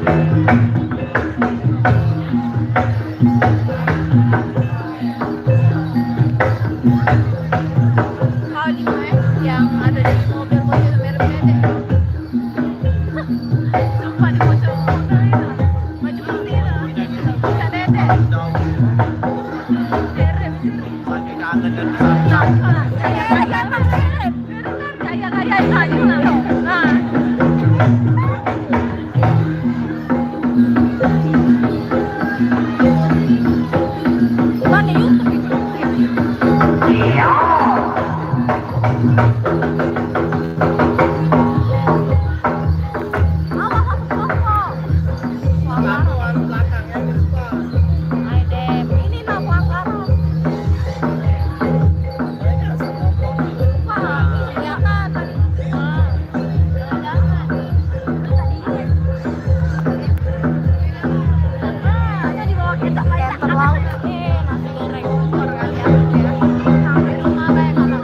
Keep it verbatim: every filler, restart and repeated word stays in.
Kau di gue yang ada di mobil, mobil merek beda. Sumpah, di mobil mobil itu. Baju putih itu. Bisa beda. Merek. Nah, kayak, kayak, kayak, kayak, nah. Mana YouTube itu? Awas, aku tongkok. Wah, parah. Anu, anu belakangnya di depan. Ai, Dep. Ini nah, wah, parah. Wah, kelihatan. Wah, jangan. Itu tadi. Ah, ada di bawah kita, kayak terlalu. Eh, nasi goreng. Orang lihat ya. Sampai rumah, kayak kata.